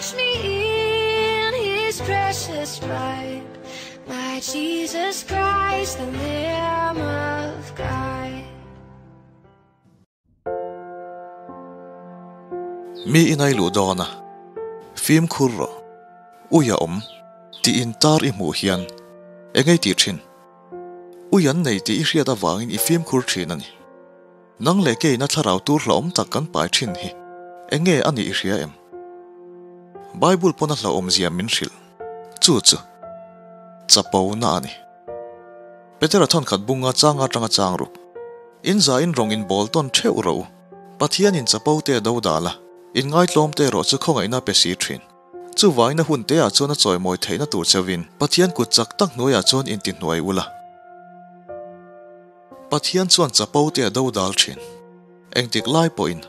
Wash me in His precious blood, my Jesus Christ, the Lamb of God. Mi inai luh dawn a, fimkhur rawh, ui a awm tih in tar i hmuh hian eng ei tih thin? Ui an nei tih i hriat avangin i fimkhur thin a ni. Nang leh keina thlarau tur hlauhawm tak kan pai thin hi eng nge a nih i hria em? Bible pawn a hlauhawmzia min hrilh. Chu chu chapo na a ni. Petera thawnkhat bunga changa atanga chang ruk. In za in rawng in bawl tawn theuh rawh u. Pathian in chapo te a do dal a, in ngaitlawm te erawh chu khawngaihna pe si thin. Chuvaina hun te ah chuan a chawimawi theihna tur cheuhin Pathian kut chak tak hnuaiah chuan in ti hnuai ula. Pathian chuan chapo te a do dal thin. Engtik lai pawhin,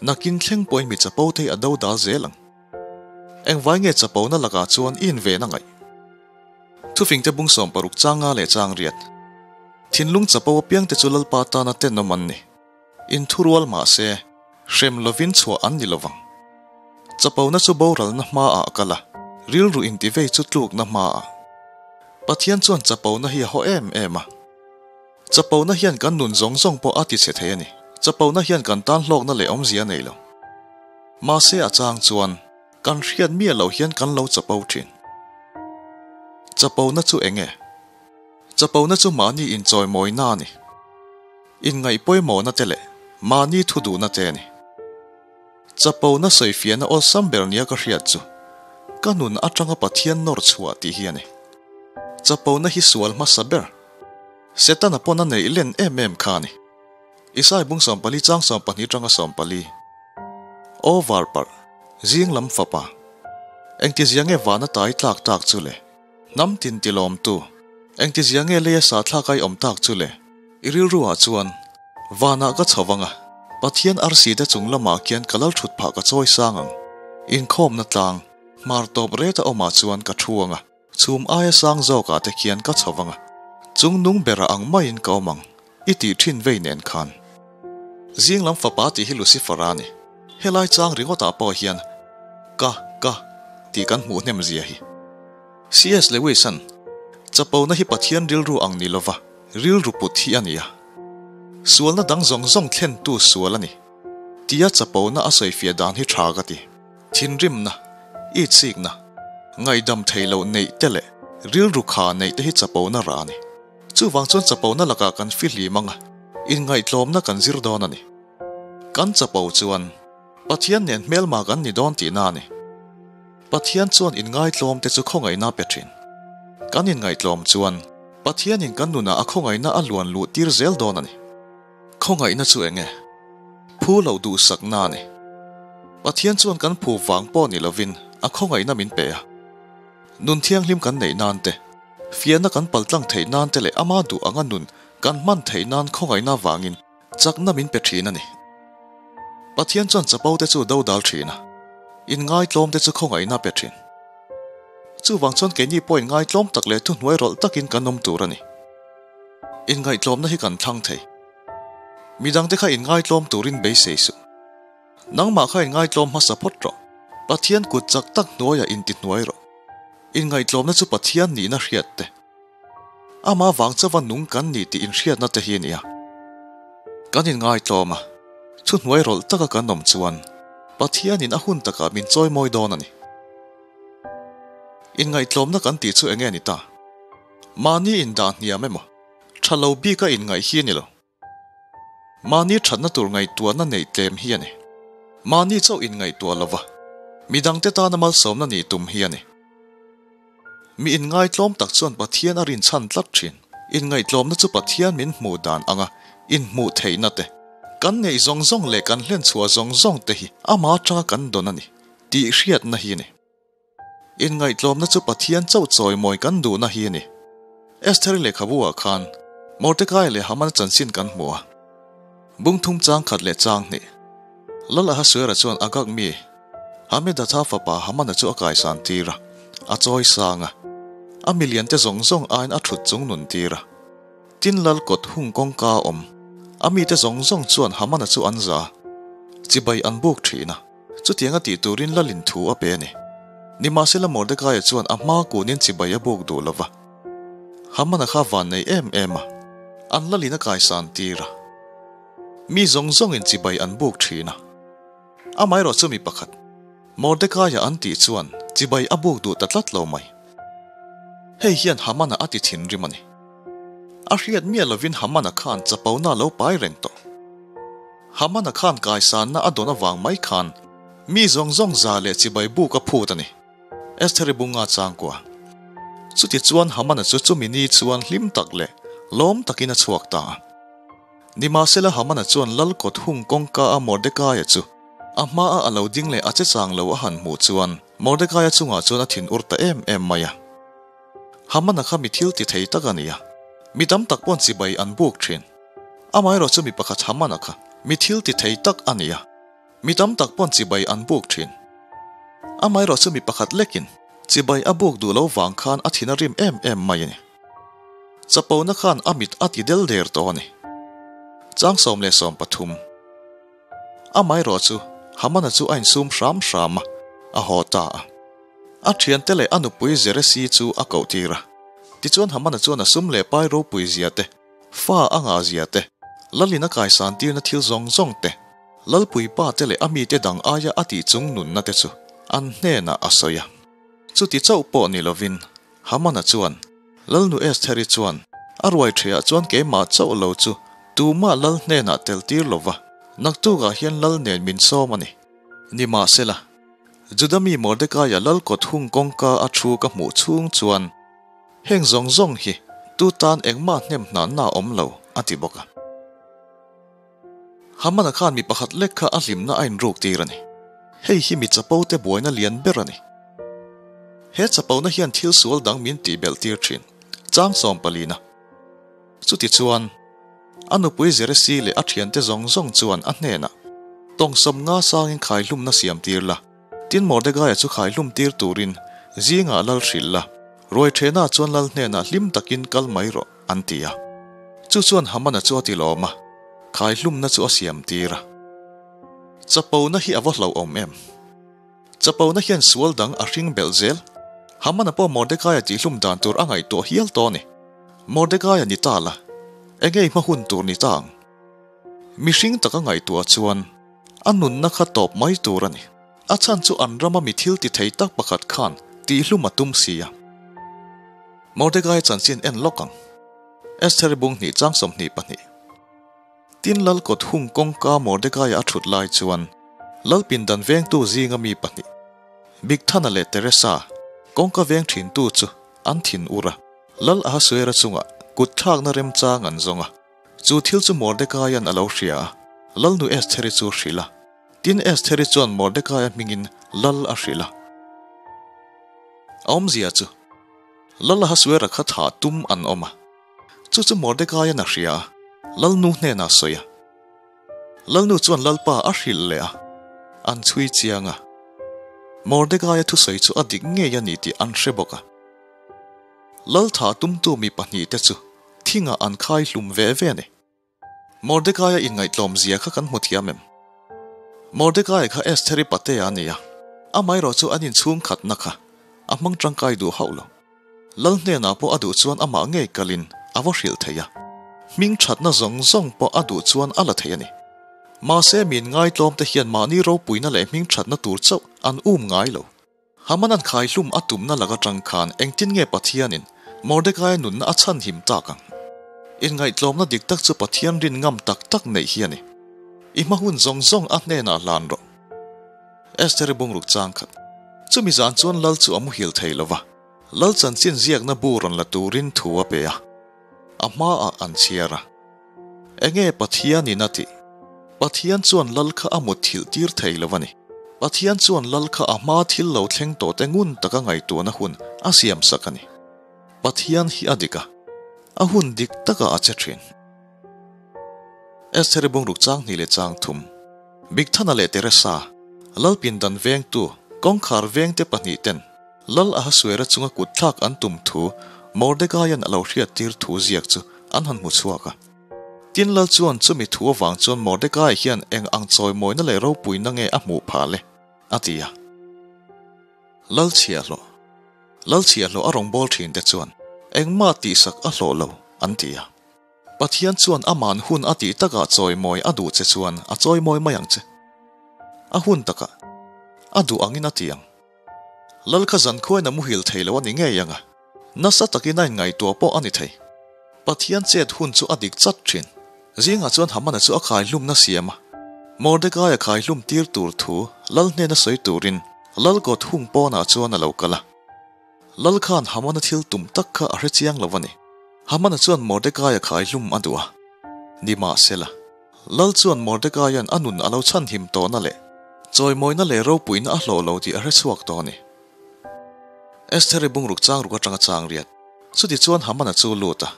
nakin thleng pawhin mi chapo te hi a do dal zel ang. Engvai nge chapo na lakah chuan i inven a ngaih? Thufingte bung 60 changa leh chang riat. Thinlung chapo apiang te chu Lalpa tana tenawm an ni. Inthurual mah se, hrem lovin chhuah an ni lovang. Chapo na chu boralna hmaah a kal a, rilru intivei chu tlukna hmaah. Pathian chuan chapo na hi a haw em em a. Chapo na hian kan nun zawng zawng pawh a ti chhe thei a ni. Chapo na hian kan tan hlawkna leh awmzia a nei lo. Mahse a chang chuan kan hriat miah loh hian kan lo chapo thin. Chapo na chu eng nge? Chapo na chu mahni inchawimawina a ni. Inngaih pawimawhna te leh mahni thu duhna te a ni. Chapo na sawifiahna awlsam ber nia ka hriat chu ka nun atanga Pathian nawr chhuah tih hi a ni. Chapo na hi sual hmasa ber. Setana pawn a neih len em em kha a ni. Isai bung 14 chang 12 tanga 14. Aw varparh, zing lam fapa. Engtizia nge vana tai tlak tak chu le? Hnam tin tilawmtu, engtizia nge leia sa thlak ai awm tak chu le? I rilru ah chuan, vanah ka chho vang a, Pathian arsi te chung lamah khian ka lal thut phah ka chawi sang ang. Inkhawmna tlang, hmar tawp ret a awmah chuan ka thu ang a. Chhum aia sang zawkah te khian ka chho vang a, chung nung bera ang maiin ka awm ang, i tih thin vei nen khan. Zing lam fapa tih hi Lucifer a ni. Helai chang ringawtah pawh hian ka, ka tih kan hmuh hnem zia hi. CS Lewis-a'n, Chapona hi Pathian rilru ang ni lova, rilru put hi a ni a. Sualna dang zawng zawng thlentu sual a ni. Tia chapona a sawifiah dan hi tha ka ti. Thinrimna, itsikna, ngaihdam thei loh neih te leh rilru kha neih te hi chapona rah a ni. Chuvang chuan chapona lakah kan fihlim ang a, inngaihtlawmna kan zir dawn a ni. Kan chapo chuan Pathian nen hmelma kan ni dawn tihna a ni. Pathian chuan inngaitlawm te chu khawngaihna pe thin. Kan inngaihtlawm chuan Pathianin kan nunah a khawngaihna a luan luh tir zel dawn a ni. Khawngaihna chu eng nge? Phu loh duhsakna a ni. Pathian chuan kan phu vang pawh ni lovin a khawngaihna min pe a. Nun thianghlim kan neih nan te, fiahna kan paltlang theih nan te leh ama duh anga nun kan hman theih nan khawngaihna vangin chakna min pe thin a ni. Pathian chuan chapo te chu dodal thin a, inngaitlawm te chu khawngaihna pe thin. Chuvang chuan keini pawhin ngaitlawm tak leh thuhnuai rawlh takin kan awm tur a ni. Inngaihtlawmna hi kan thlang thei. Midangte kha inngaitlawm turin beisei suh. Nangmah kha inngaitlawm hmasa phawt rawh. Pathian kut chak tak hnuaiah inti hnuai rawh. Inngaihtlawmna chu Pathian nihna hriat te. Amah vang chauha nung kan ni tih inhriatna te hi a nia. Kan inngaitlawm a, thuhnuai rawlh taka kan awm chuan Pathianin a hun takah min chawimawi dawn a ni. Inngaihtlawmna kan tih chu enge a ni ta? Mahni indah hniam emaw, tha lo bika inngaih hi a ni lo. Mahni thatna tur ngaihtuahna neih tlem hi a ni. Mahni chauh inngaihtuah lova, midangte tana malsawmna nih tum hi a ni. Mi inngaitlawm tak chuan Pathian a rinchhan tlat thin. Inngaihtlawmna chu Pathian min hmuh dan anga inhmuh theihna te, kan neih zawng zawng leh kan hlenchhuah zawng zawng te hi ama atanga kan dawn a ni tih hriatna hi a ni. Inngaihtlawmna chu Pathian chauh chawimawi kan duhna hi a ni. Estheri lehkhabu ah khan Mordekai leh Haman chanchin kan hmu a. Bung thum chang khat leh chang hnih. Lal Ahasuera chuan Agag mi Hamedatha fapa Hamana chu a kaisan tir a, a chawi sang a. A milian te zawng zawng aiin a thut chung nun tir a. Tin lal kawt hung kawngka a awm. A mite zawng zawng chuan Hamana chu an za a, chibai an buk thin a. Chutianga ti turin lalin thu a pe a ni. Nimahsela Mordekaia chuan a hma kunin chibai a buk duh lova. Hamana kha van nei em em a, an lalin a kaisan tir a. Mi zawng zawngin chibai an buk thin a. Amaherawh chu mi pakhat, Mordekaia an tih chuan chibai a buk duh ta tlat lo mai. Hei hian Hamana a ti thinrim a ni. A hriat miah lovin Hamana khan chapona a lo pai reng tawh. Hamana khan kaisanna a dawn avang mai khan mi zawng zawng za leh chibai buk a phut a ni. Estheri bunga changkua. Chuti chuan Hamana chu chumi ni chuan hlim tak leh lawm takin a chhuak ta a. Nimahsela Hamana chuan lal kawt hung kawngka a Mordekaia chu a hmaa a lo ding leh a che chang lo a han hmuh chuan Mordekaia chungah chuan a thin ur ta em em mai a. Hamana kha mi thil ti thei tak a ni a, mi tam tak pawn chibai an buk thin. Amaherawh chu mi pakhat Hamana kha mi thil ti thei tak a ni a, mi tam tak pawn chibai an buk thin. Amaherawh chu mi pakhat lekin chibai a buk duh lo vang khan a thin a rim em em mai a ni. Chapona khan a mit a ti del der tawh a ni. Chang 13. Amaherawh chu Hamana chu a insum hram hram a, a haw ta a. A thiante leh a nupui Zeresi chu a koh tir a. Tichuan Hamana chuan a sum leh pai ropui zia te, fa a ngah zia te, lalin a kaisan tirna thil zawng zawng te, lalpui pa te leh a mite dang aia a tih chung nunna te chu an hnenah a sawi a. Chuti chauh pawh ni lovin Hamana chuan, Lalnu Estheri chuan, A ruai ṭhehah chuan keimah chauh lo chu tumah lal hnenah tel tir lo va, naktukah hian lal nen min sawm a ni. Nimahsela, Juda mi Mordekaia lal kawt hung kawngka a thu ka hmuh chhung chuan heng zawng zawng hi tu tan engmah hnem hnanna a awm lo, a ti bawk a. Hamana khan mi pakhat lek kha a hlimna a inruk tir a ni. Hei hi mi chapo te buaina lian ber a ni. He chapona hian thil sual dang min tihbelh tir thin. Chang 14. Chutichuan, a nupui Zeresi leh a thiante zawng zawng chuan a hnenah, Tawng 50 sangin khaihlumna siam tir la, tin Mordekaia chu khaihlum tir turin zingah lal hrilh la, ruai thehna chuan lal hnenah hlim takin kal mai rawh, an ti a. Chu chuan Hamana chu a ti lawm a, khaihlumna chu a siam tir a. Chapona hi a va hlauhawm em? Chapona hian sual dang a hring belh zel. Hamana pawh Mordekaia tihhlum dan tur a ngaihtuah hial tawh a ni. Mordekaia ni ta la, enge i hma hun tur ni ta ang? Mihring taka ngaihtuah chuan a nunna kha tawp mai tur a ni. A chhan chu an rama mi thil ti thei tak pakhat khan tihhlum a tum si a. Mordekaia chanchin en lawk ang. Estheri bung hnih chang 22. Tin lal kawt hung kawngka Mordekaia a thut lai chuan lal pindan vengtu zinga mi pahnih, Bigthana leh Teresa, kawngka veng thintu chu an thin ur a. Lal Ahasuera chungah kut thlakna remchang an zawng a. Chu thil chu Mordekaia'n a lo hria a, lalnu Estheri chu hrilh a. Tin Estheri chuan Mordekaia hmingin lal a hrilh a. A awmzia chu, Lal Ahasuera kha thah tum an awm a. Chu chu Mordekaia'n a hria a, lalnu hnenah a sawi a. Lalnu chuan lalpa a hrilh leh a, an chhui chiang a. Mordekaia thusawi chu a dik ngei a ni tih an hre bawk a. Lal thah tumtu mi pahnihte chu thingah an khai hlum ve ve a ni. Mordekaia inngaihtlawm zia kha kan hmu thiam em? Mordekaia kha Estheri patea a ni a, amaherawh chu an inchhung khatna kha a hmang tangkai duh hauh lo. Lal hnenah pawh a duh chuan amah ngei kalin a va hrilh thei a, hming thatna zawng zawng pawh a duh chuan a la thei a ni. Mahse min ngaitlawmte hian mahni ropuina leh hming thatna tur chauh an um ngai lo. Haman an khaihlum a tumna lak atang khan engtin nge Pathianin Mordekaia nunna a chhanhim tak ang? Inngaihtlawmna dik tak chu Pathian rin ngam tak tak neih hi a ni. I hma hun zawng zawng a hnenah hlan rawh. Estheri bungruk chang khat. Chumi zan chuan lal chu a muhil thei lo va, lal chanchin ziakna bu rawn la turin thu a pe a. A hmaah an chhiar a. Enge Pathianin a tih? Pathian chuan lal kha a mut thilh tir thei lo a ni. Pathian chuan lal kha a hma thil lo thleng tawh te ngun taka ngaihtuahna hun a siam sak a ni. Pathian hi a dik a, a hun dik takah a che thin. Estheri bungruk chang hnih leh chang thum, Bigthana leh Teresa, lal pindan vengtu, kawngkhar vengte pahnih ten Lal Ahasuera chunga kut thlak an tum thu Mordekaia'n a lo hriat tir thu ziak chu an han hmu chhuak a. Tin Lal chuan chumi thu avang chuan Mordekai hian eng ang chawimawina leh ropuina nge a hmuh phah le? a ti a. Lal chhiahhlawh, Lal chhiahhlawh a rawn bawl thin te chuan engmah tihsak a hlawh lo, an ti a. Pathian chuan aman hun a tih takah chawimawi a duh che chuan a chawimawi mai ang che. A hun takah a duh angin a ti ang. Lal kha zankhuain a muhil thei lo a ni ngei ang a, nasa takin a inngaihtuah pawh a ni thei. Pathian chet hun chu a dik chat thin. Zingah chuan Hamana chu a khaihlumna siam a, Mordecai a khaihlum tir tur thu Lal hnena sawi turin Lal kawt hung pawnah chuan a lo kal a. Lal khan Hamana thil tum tak kha a hre chiang lo a ni. Hamana chuan Mordecai a khaihlum a duh a. Nimahsela, Lal chuan Mordecaia'n a nun a lo chhanhim tawhna leh chawimawina leh ropuina a hlawh lo tih a hre chhuak tawh a ni. Estheri bungruk chang ruk atanga chang riat. Chutichuan Hamana chu lut a.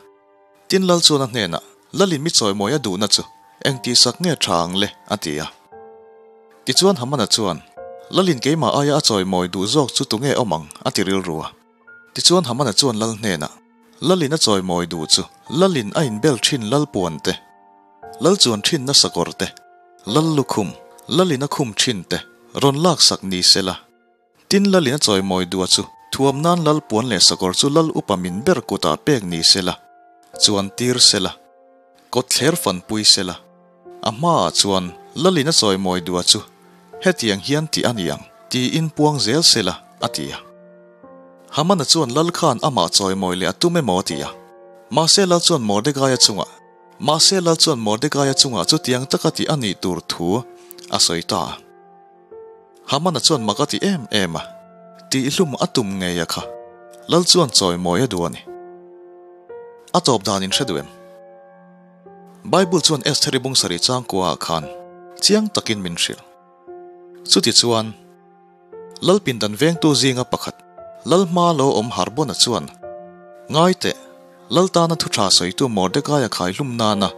Tin Lal chuan a hnenah, Lalin mi chawimawi a duhna chu eng tihsak nge tha ang le? a ti a. Tichuan Hamana chuan, Lalin keimah aia a chawimawi duh zawk chu tunge awm ang? a ti rilru a. Tichuan Hamana chuan Lal hnenah, Lalin a chawimawi duh chu Lalin a inbel thin Lal puan te, Lal chuan thin nasa kawr te, Lal lukhum, Lalin a khum thin te rawn laksak ni sela. Tin Lalin a chawimawi duh a chu thuam nan Lal puan leh sakawr chu Lal upa min ber kutah pek ni sela, chuan tir sela, kawt thler fanpui sela. A hmaah chuan Lalin a chawimawi duh a chu hetiang hian tih a ni ang tiin puang zel sela a ti a. Hamana chuan Lal khan amah chawimawi leh a tum emaw a ti a. Mahse Lal chuan Mordecai-a chungah Mahse Lal chuan Mordecai-a chungah chutiang taka tih a nih tur thu a sawi ta a. Hamana chuan mak a ti em em a, tihhlum a tum ngei a kha. Lal chuan chawimawi a duh a ni. A tawp dan in hre duh em? Bible chuan Estheri bung sarih changkua ah khan chiang takin min hrilh. Chuti chuan, Lal pindan vengtu zinga pakhat, Lal hma lo awm Harbona chuan, Ngai teh, Lal tana thu tha sawitu Mordecai-a khaihlum nana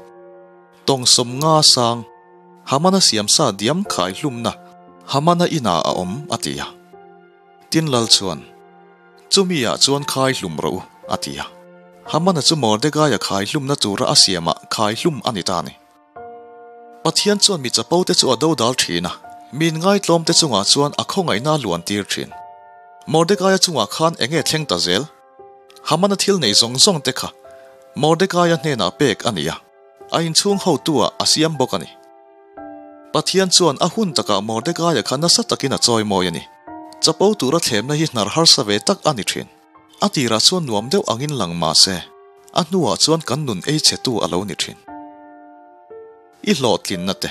tawng sawmnga sang Hamana siamsa diam khaihlumna Hamana inah a awm, a ti a. Tin Lal chuan, Chumi ah chuan khaihlum rawh u, a ti a. Hamana chu Mordecai-a khaihlumna tura a siamah khaihlum a ni ta a ni. Pathian chuan mi chapo te chu a dodal thin a, mi inngaihtlawm te chungah chuan a khawngaihna a luan tir thin. Mordecai-a chungah khan eng nge thleng ta zel? Hamana thil nei zawng zawng te kha Mordecai-a hnenah pek a ni a, a inchhung hotu ah a siam bawk a ni. Pathian chuan a hun takah Mordecai-a kha nasa takin a chawimawi a ni. Chapo tura thlemna hi hnar harsa ve tak a ni thin. A tirah chuan nuam deuh angin lang mah se, a hnuah chuan kan nun ei chhetu a lo ni thin. I hlawhtlinna te,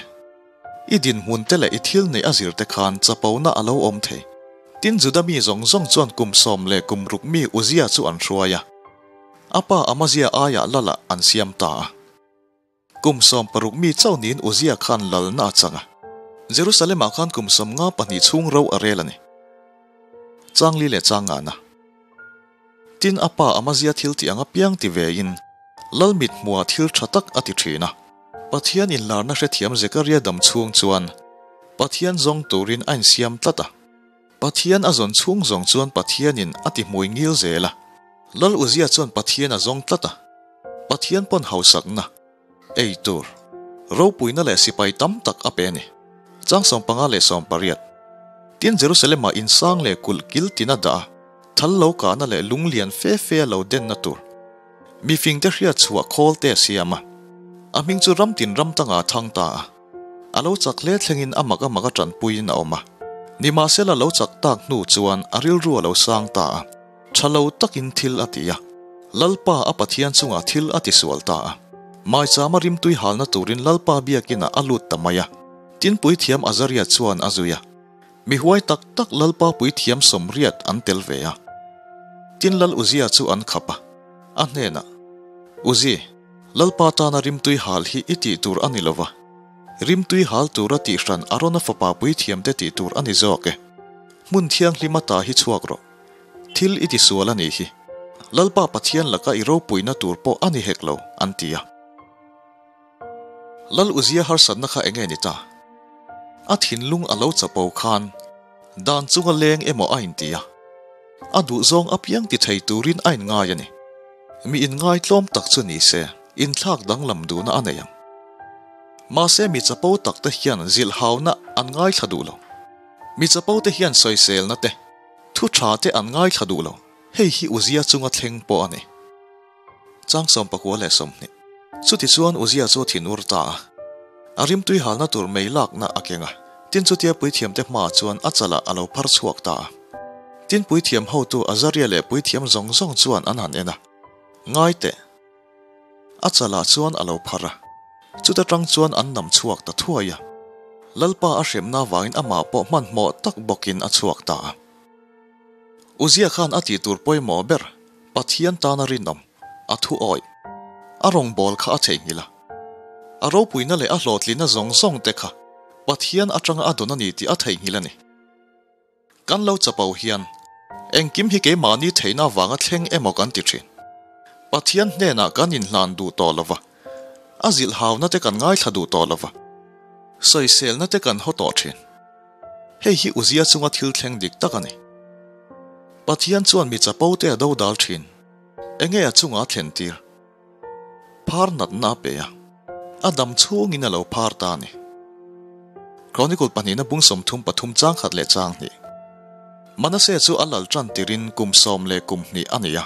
i dinhmun te leh i thil neih a zir te khan chapona a lo awm thei. Tin Juda mi zawng zawng chuan kum 16 mi Uzia chu an hruai a, a pa Amazia aiah Lalah an siam ta a. Kum 16 mi chauh niin Uzia khan lalna a chang a. Jerusalem-ah khan kum 52 chhung ro a rel a ni. Changli leh Changana. Tin a pa Amazia thil tih ang apiang ti vein Lal mithmuha thil tha tak a ti thin a. Pathian inlarna hrethiam Zekaria dam chhung chuan Pathian zawng turin a insiam tlat a. Pathian a zawn chhung zawng chuan Pathianin a ti hmui ngil zel a. Lal Uzia chuan Pathian a zawng tlat a. Pathian pawn hausakna, ei tur, ropuina leh sipai tam tak a pe a ni. Chang 15 leh 18. Tin Jerusalem-ah insang leh kulh kil tin a dah a, thal lo kahna leh lung lian fe fe a lo denna tur, mifingte hriat chhuah khawl te a siam a. A hming chu ram tin ram tangah a thang ta a. A lo chak hle thlengin a mak a mak a tanpuiin a awm a. Nimahsela lo chak tak hnu chuan a rilru a lo sang ta a. Tha lo takin thil a ti a, Lalpa a Pathian chungah thil a tisual ta a. Maichama rimtui halna turin Lalpa biakinah a lut ta mai a. Tin puithiam Azaria chuan a zui a. Mi huai tak tak Lalpa puithiam sawmriat an tel ve a. Tin Lal Uzia chu an khap a, a hnenah, Uzi, Lalpa tana rimtui hal hi i tih tur a ni lo va, rimtui hal tura tihhran Arona fapa puithiamte tih tur a ni zawk e. Hmun thianghlim ata hi chhuak rawh. Thil i tisual a nih hi. Lalpa Pathian laka i ropuina tur pawh a ni hek lo, an ti a. Lal Uzia harsatna kha enge ni ta? A thinlung a lo chapo khan dan chunga leng emaw a inti a. A duhzawng apiang ti thei turin a inngai a ni. Mi inngai tlawm tak chu ni se, inthlak danglam duhna a nei ang. Mahse mi chapo tak te hian zilhhauna an ngaithla duh lo. Mi chapo te hian sawiselna te, thu tha te an ngaithla duh lo. Hei hi Uzia chunga thleng pawh a ni. Chang 29. Chutichuan Uzia chu a thinur ta a. A rimtui halna tur mei lakna a keng a. Tin chutia puithiamte hmaah chuan a chalah a lo phar chhuak ta a. Tin puithiam hotu Azaria leh puithiam zawng zawng chuan an han en a. Ngai teh. A chalah chuan a lo phar a. Chuta tang chuan an nam chhuak ta thuai a. Lalpa a hremna avangin amah pawh hmanhmawh tak bawkin a chhuak ta a. Uzia khan a tih tur pawimawh ber, Pathian tana rinawm, a thu awih, a rawngbâwl kha a theihnghilh a. A ropuina leh a hlawhtlinna zawng zawng te kha Pathian atanga a dawn a ni tih a theihnghilh a ni. Kan lo chapo hian engkim hi keimahni theihna avanga thleng emaw kan ti thin. Pathian hnenah kan inhlan duh tawh lo va, a zilhhauna te kan ngaithla duh tawh lo va, sawiselna te kan haw tawh thin. Hei hi Uzia chunga thil thleng dik tak a ni. Pathian chuan mi chapo te a dodal thin. Enge a chunga a thlen tir? Phar natna a pe a, a dam chhungin a lo phar ta a ni. Chronicle pahnihna bung 33 chang khat leh chang hnih. Manasseh chu a lal tan tirin kum sawm leh kum hnih a nei a,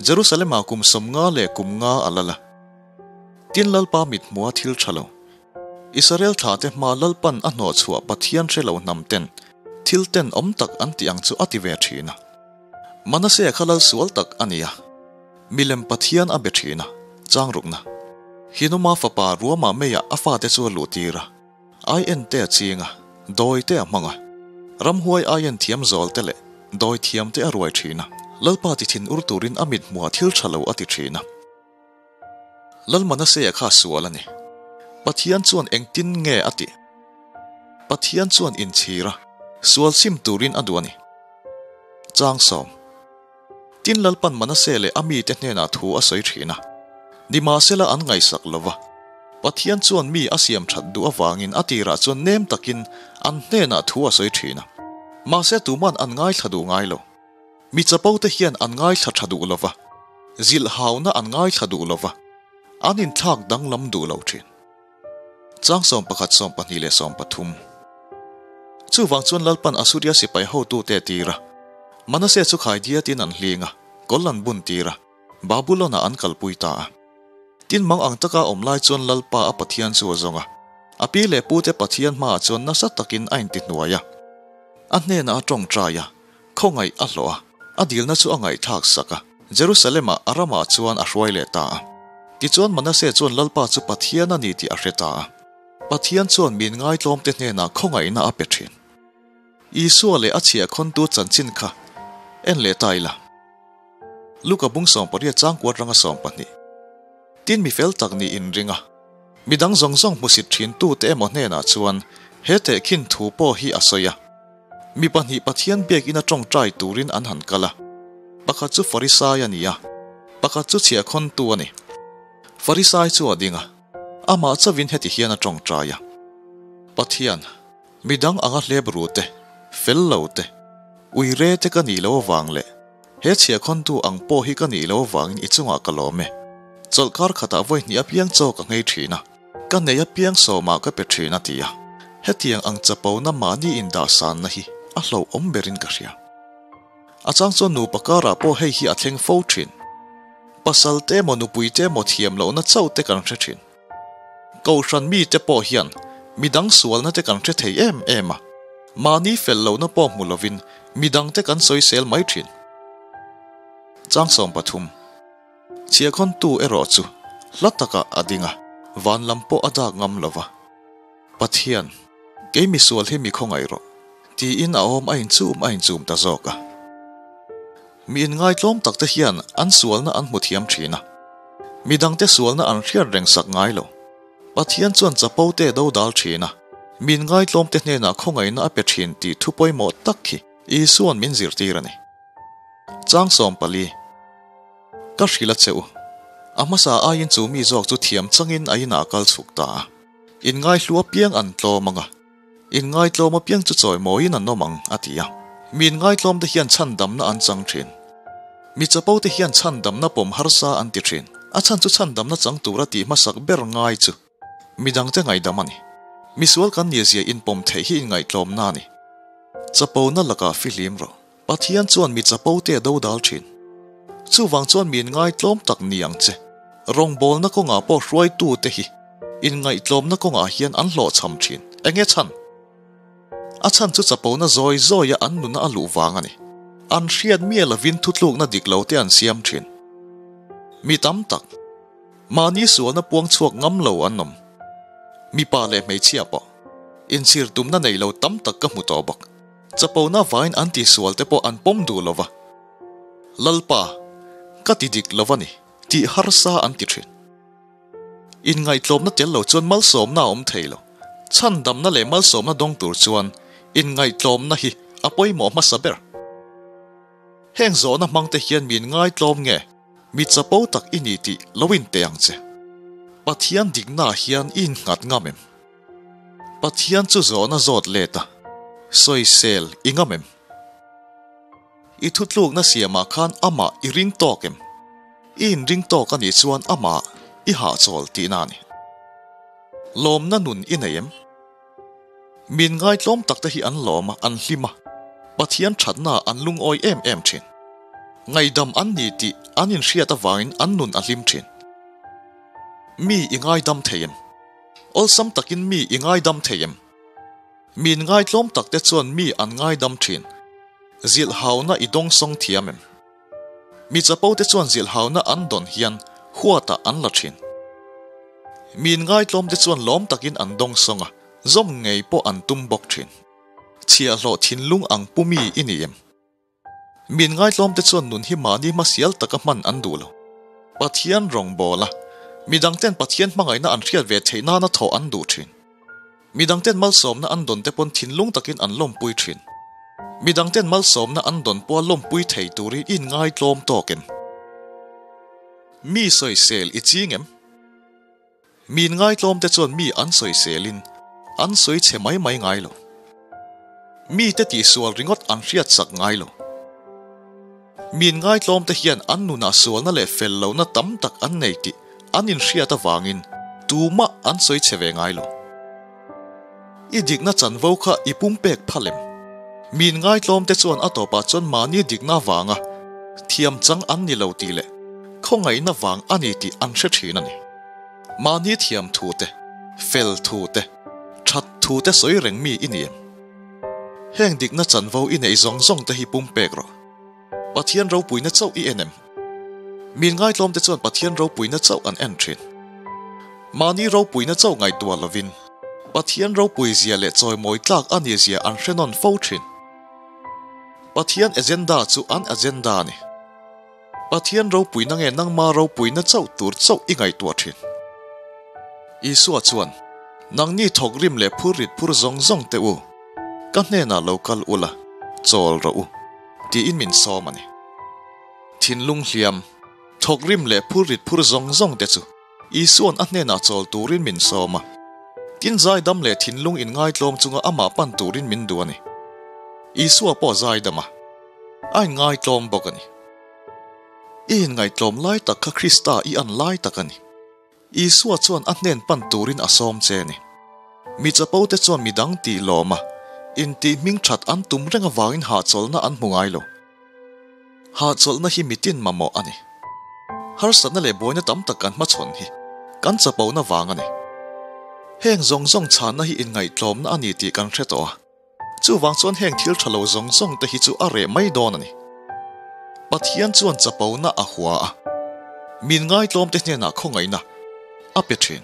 Jerusalem-ah kum sawmnga leh kum nga a lal a. Tin Lalpa mithmuha thil tha lo, Israel thlate hmaa Lalpan a hnawhchhuah Pathian hre lo hnam ten thil ten awm tak an tih ang chu a ti ve thin a. Manasseh kha lal sual tak a ni a. Milem Pathian a be thin a, chang rukna. Hinoma fapa ruama meiah a fate chu a luh tir a, ai en te a ching a, dawi te a hmang a. Ramhuai ai en thiam zawl te leh dawi thiam te a ruai thin a, Lalpa ti thin ur turin a mit hmuha thil tha lo a ti thin a. Lal Manasea kha sual a ni. Pathian chuan engtin nge a tih? Pathian chuan inchhir a, sual sim turin a duh a ni. Chang sawm. Tin Lalpan Manase leh a mite hnenah thu a sawi thin a, nimahsela an ngaihsak lo va. Pathian chuan mi a siam that duh avangin a tirah chuan nem takin an hnenah thu a sawi thin a. Mahse tuman an ngaithla duh ngai lo. Mi chapo te hian an ngaithla tha duh lo va, zilhhauna an ngaithla duh lo va, an inthlak danglam duh lo thin. Chang 11, 12 leh 13. Chuvang chuan Lalpan Asuria sipai hotute a tir a. Manase chu khaidiatin an hling a, kawl an bun tir a, Babulon-ah an kalpui ta a. Tin mang ang taka awm lai chuan Lalpa a Pathian chu a zawng a, a pi leh pute Pathian hmaah chuan nasa takin a intihnuai a. A hnenah a tawngtai a, khawngaih a hlawh a, a dilna chu a ngaihthlak sak a, Jerusalem-ah a ramah chuan a hruai leh ta a. Tichuan Manase chuan Lalpa chu Pathian a ni tih a hre ta a. Pathian chuan min ngaitlawmte hnenah khawngaihna a pe thin. Isua leh a chhiahkhawntu chanchin kha en leh ta ila. Luka bung 18 chang kuat ranga 12. Tin mi fel tak nih inring a, midang zawng zawng hmusit thin tute emaw hnenah chuan he tehkhin thu pawh hi a sawi a. Mi pahnih Pathian biakina tawngtai turin an han kal a, pakhat chu Farisai a ni a, pakhat chu chhiahkhawntu a ni. Farisai chu a ding a, amah chauhin heti hian a tawngtai a, Pathian, midang anga hlep ru te, fel lo te, ui re te ka nih lo avang leh he chhiahkhawntu ang pawh hi ka nih lo avangin i chungah ka lawm e. Chawlhkar khatah vawi hnih apiang chaw ka nghei thin a. Ka nei apiang sawmah ka pe thin a ti a, hetiang ang chapona mahni indahsanna hi a hlauhawm berin ka hria. A chang chuan nupa karah pawh hei hi a thleng fo thin. Pasal te emaw nupui te emaw thiam lohna chauh te kan hre thin. Kohhran mite pawh hian midang sualna te kan hre thei em em a, mahni fel lohna pawh hmu lovin midang te kan sawisel mai thin. Chang 13. Chhiahkhawntu erawh chu hla takah a ding a, van lam pawh a dak ngam lo va. Pathian, kei misual hi mi khawngaih rawh, tiin a awm a inchum a inchum ta zawk a. Mi inngaitlawm takte hian an sualna an hmu thiam thin a, midangte sualna an hriat reng sak ngai lo. Pathian chuan chapo te dodal thin a, mi inngaitlawmte hnenah khawngaihna a pe thin tih thu pawimawh tak hi Isua'n min zirtir a ni. Chang 14. Ka hrilh a che u. A hmasa aiin chu mi zawk chu thiam changin a inah a kal chhuk ta a. Inngaihlu apiang an tlawm ang a, inngaitlawm apiang chu chawimawiin an awm ang, a ti a. Mi inngaitlawmte hian chhandamna an chang thin. Mi chapote hian chhandamna pawm harsa an ti thin. A chhan chu chhandamna chang tura tih hmasak ber ngai chu midangte ngaihdam a ni. Misual kan nia zia inpawm theih hi inngaihtlawmna a ni. Chapona lakah fihlim rawh. Pathian chuan mi chapo te a dodal thin. Chuvang chuan mi inngaitlawm tak ni ang che. Rawngbawlna kawngah pawh hruaitu te hi inngaihtlawmna kawngah hian an hlawhchham thin. Enge chhan? A chhan chu chapona zawi zawia an nuna a luh vang a ni. An hriat miah lovin thutlukna dik lo te an siam thin. Mi tam tak, mahni sualna puang chhuak ngam lo an awm. Mipa leh hmeichhia pawh inchhir tumna nei lo tam tak ka hmu tawh bawk. Chapona vain an tihsual te pawh an pawm duh lo va. Lalpa, ka ti dik lo va ni, tih harsa an ti thin. Inngaihtlawmna tel lo chuan malsawmna a awm thei lo. Chhandamna leh malsawmna dawng tur chuan inngaihtlawmna hi a pawimawh hmasa ber. Heng zawhna hmang te hian min ngaitlawm nge, mi chapo tak i ni tih lo inteh ang che. Pathian diknaah hian i innghat ngam em? Pathian chu zawhna zawt let a, sawisel i ngam em? I thutlukna siamah khan amah i ring tawk em? I inring tawk a nih chuan amah i hahchawl tihna a ni. Lawmna nun i nei em? Min ngaitlawm tak te hi an lawm a, an hlim a, Pathian thatnaah an lungawi em em thin. Ngaihdam an ni tih an inhriat avangin an nun a hlim thin. Mi i ngaidam thei em? Awlsam takin mi i ngaidam thei em? Min ngaitlawm tak te chuan mi an ngaidam thin. Zilhhauna i dawngsawng thiam em? Mi chapo te chuan zilhhauna an dawn hian huatah an la thin. Min ngaitlawm te chuan lawm takin an dawngsawng a, zawm ngei pawh an tum bawk thin. Chhiahhlawh thinlung ang pu mi i ni em? Min ngaitlawm te chuan nun hi mahni hmasial taka hman an duh lo. Pathian rawngbâwl a, midang ten Pathian hmangaihna an hriat ve theih nana thawh an duh thin. Midang ten malsawmna an dawn te pawn thinlung takin an lawmpui thin. Midang ten malsawmna an dawn pawha lawmpui thei turin i inngaitlawm tawk em? Mi sawisel i ching em? Mi inngaitlawm te chuan mi an sawiselin an sawi chhe mai mai ngai lo. Mite tihsual ringawt an hriatsak ngai lo. Mi inngaitlawm te hian an nunah sualna leh fel lohna tam tak an nei tih an inhriat avangin tumah an sawi chhe ve ngai lo. I dikna chanvo kha i pumpek phal em? Mi inngaitlawm te chuan a tawpah chuan mahni dikna avanga thiam chang an ni lo tih leh khawngaihna vang a ni tih an hre thin a ni. Mahni thiam thu te, fel thu te, that thu te sawi reng mi i ni em? Heng dikna chanvo i neih zawng zawng te hi pumpek rawh. Pathian ropuina chauh i en em? Min ngaitlawm te chuan Pathian ropuina chauh an en thin. Mahni ropuina chauh ngaihtuah lovin Pathian ropui zia leh chawimawi tlak a nih zia an hre nawn fo thin. Pathian agenda chu an agenda a ni. Pathian ropuina nge nangma ropuina chauh tur chauh i ngaihtuah thin. Isua chuan, Nangni thawk rim leh phur rit phur zawng zawng teh u, ka hnenah lo kal ula, chawl rawh u, tiin min sawm a ni. Thinlung hliam, thawk rim leh phur rit phur zawng zawng te chu Isua'n a hnenah chawl turin min sawm a. Tin zaidam leh thinlung inngaitlawm chunga amah pan turin min duh a ni. Isua pawh zaidam a, a inngaitlawm bawk a ni. I inngaihtlawm lai tak kha Krista i an lai tak a ni. Isua chuan a hnen pan turin a sawm che a ni. Mi chapo te chuan midang tih lawm a, intih hming that an tum reng avangin hahchawlhna an hmu ngai lo. Hahchawlhna hi mitin mamawh a ni. Harsatna leh buaina tam tak kan hmachhawn hi kan chapona vang a ni. Heng zawng zawng chhanna hi inngaihtlawmna a ni tih kan hre tawh a. Chuvang chuan heng thil tha lo zawng zawng te hi chu a reh mai dawn a ni. Pathian chuan chapona a hua a, min ngaitlawm te hnenah khawngaihna a pe thin.